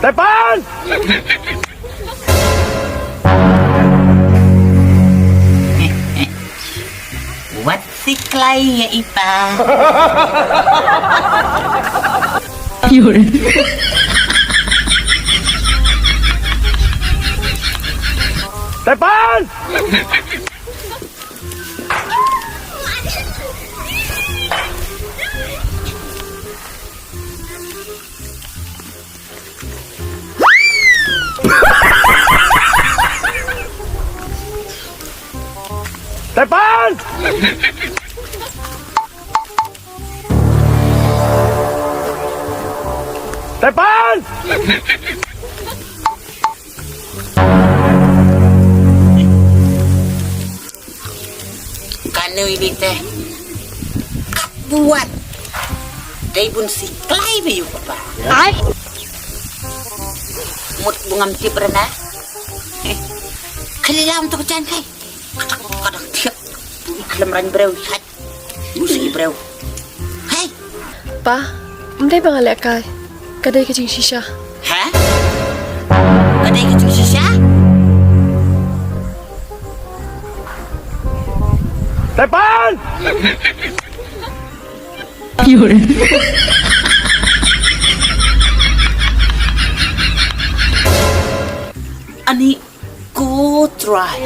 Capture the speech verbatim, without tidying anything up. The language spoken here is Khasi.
Tepan! Wat siklai ya ipa. Tepan! Tepan! Tepan! Kanu ini teh. Kat buat. Dei bun siklai ba yu papa. Ai. Mut bungam tip rena. Kali lam tu kecan kai. Kadang kadang tiap. Bui kelam ran breu. Hai. Musi breu. Hai. Pa, mdei ba nga leh kai. Ka dei ka jingshisha. Ha? Ka dei ka jingshisha? Tepan! Ani ko try.